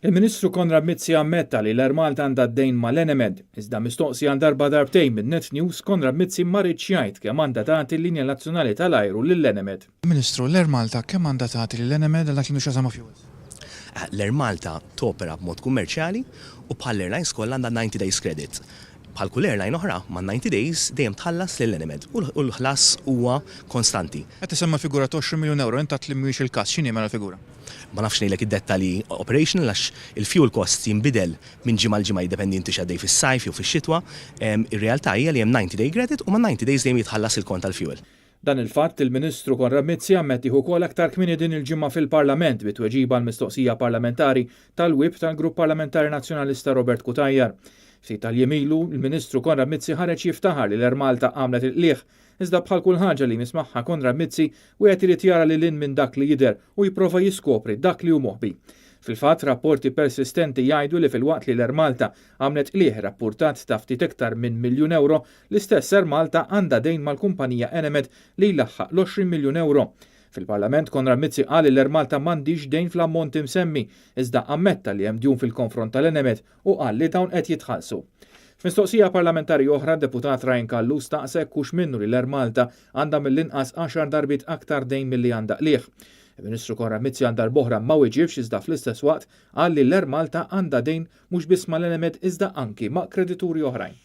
Il-Ministru Konrad Mizzi ammetta li l-Air Malta għandha d-dejn mal-Enemed, iżda mistoqsi għal darba darbtejn minn Net News, Konrad Mizzi ma riedx jgħid kemm għandha tagħti l-linja nazzjonali tal-ajru lill-Enemed. Ministru, l-Air Malta kemm għandha tagħti lill-Enemed għal dak li għandu x'jaqsam ma' fuels? L-Air Malta topera b'mod kummerċjali u bħall-airlines kollha għandha 90 days credit. Bħal kull airline oħra, man-90 days dejjem tħallas lill-Enemed u l-ħlas huwa konstanti. Qed tisemma l-figura ta' 20 miljun ewro, int għedt li mhuwiex il-każ, x'inhi mela l-figura? Ma nafx ngħidlek id-dettalji operational għax il-fuel cost jinbidel minn ġimgħa għal ġimgħa jiddependi inti x'għaddej fis-sajf jew fix-xitwa. Ir-realtà hija li hemm 90 day credit u man-90 days dejjem jitħallas il-kont tal-fuel. Dan il-fatt il-Ministru Konrad Mizzi ammettih ukoll aktar kmieni din il-ġimgħa fil-Parlament bi tweġiba għal mistoqsija parlamentari tal-Whip tal-Grupp Parlamentari Nazzjonalista Robert Cutajar. Ftit tal-jiem ilu, il-Ministru Konrad Mizzi ħareġ jiftaħar li l-Air Malta għamlet il-qligħ, iżda bħal kull ħaġa li jmiss magħha Konrad Mizzi wieħed irid jara lil hinn minn dak li jidher u jipprova jiskopri dak li hu moħbi. Fil-fatt, rapporti persistenti jgħidu li filwaqt li l-Air Malta għamlet qligħ rappurtat ta' ftit iktar minn miljun ewro, l-istess Air Malta għandha dejn mal-kumpanija Enemed li jlaħħaq l-20 miljun ewro. Fil-Parlament Konrad Mizzi qal li l-Air Malta m'għandhiex dejn fl-ammont imsemmi, iżda ammetta li hemm djun fil-konfront tal-Enemed u qal li dawn qed jitħallsu. F'mistoqsija parlamentari oħra, deputat Ryan Callus staqsa jekk hux minnu li l-Air Malta għandha mill-inqas għaxar darbiet aktar dejn milli għandha qligħ. Il-Ministru Konrad Mizzi għal darb'oħra ma weġibx iżda fl-istess waqt qal li l-Air Malta għandha dejn mhux biss mal-Enemed iżda anki ma' kredituri oħrajn.